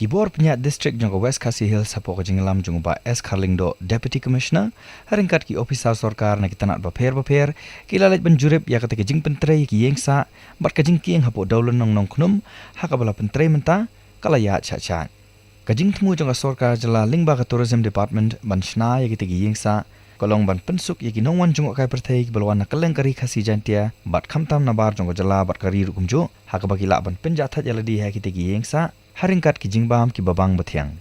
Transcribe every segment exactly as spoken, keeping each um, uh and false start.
Ki bor pynïaid district jong ka West Khasi Hills hapoh ka jingïalam jong u Bah S Kharlyngdoh, Deputy Commissioner, ha ryngkat ki ophisar sorkar na ki tnat bapher bapher, ki la leit ban jurip ïa kata ka jingpyntrei ïa ki ïing sah bad ka jingkieng hapoh Dawlynnong Nongkhnum, ha kaba la pyntrei mynta ka la ïaid shah shah. Ka jingthmu jong ka sorkar jylla lyngba ka Tourism Department ban shna ïa kita ki ïing sah ka long ban pynsuk ïa ki nongwan jngohkai pyrthei kiba la wan na kylleng ka ri Khasi Jaiñtia bad khamtam nabar jong ka jylla bad ka ri ruh kumjuh, ha kaba ki lah ban pynjah thait ïa lade ha kita ki ïing sah ha ryngkat ki jingbam kiba bang ba thiang.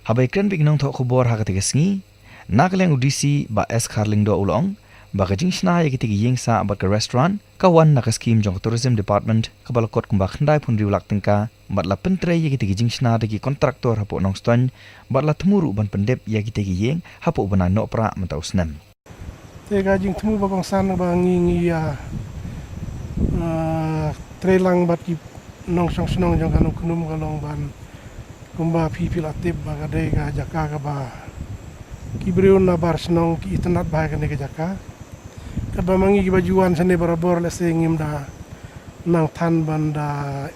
Haba ïakren bad ki nongthoh khubor ha kata ka sngi, na ka liang u D C Bah S Kharlyngdoh u la ong ba ka jingshna ïa kita ki ïing sah bad ka restaurant ka wan na ka skhim jong ka Tourism Department kaba la kot kumba khyndai phew hynriew lak tyngka, bad la pyntrei ïa kita ki jingshna da ki kontraktor hapoh Nongstoiñ, bad la thmu ruh ban pyndep ïa kita ki ïing hapoh u bnai Nohprah mynta u snem. Te ka jingthmu ba kongsan ba ngi ngi ïa, ah, trei lang bad ki nongshong shnong jong ka Nongkhnum ka long ban, kumba phi phi la tip ba ka dei ka jaka kaba ki briew nabar shnong ki itynnad bha ïa kane ka jaka. Katba ma ngi kiba ju wan shane barabor, lehse ngim da nang than ban da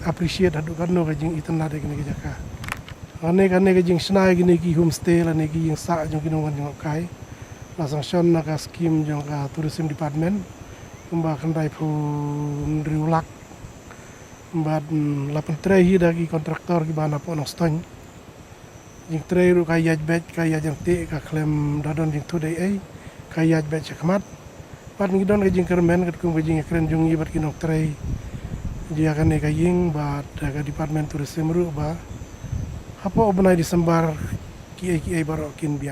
appreciate haduh katno ka jingitynnad ïa kane ka jaka. Kane, kane ka jingshna ïa kine ki homestay lane ki ïing sah jong ki nongwan jngohkai la sanction na ka skhim jong ka Tourism Department kumba khyndai phew hynriew lak. Bad, mm, la pyntrei hi da ki kontraktor kiba napoh Nongstoiñ. Jingtrei ruh ka ïaid beit, ka ïaid jingtih, ka khlem da don jingthut ei ei, ka ïaid beit shakhmat. Bad ngi don ka jingkyrmen katkum ka jingïakren jong ngi bad ki nongtrei ïa kane ka ïing bad ka Department Tourism ruh ba hapoh u bnai December kiei kiei baroh kin biang.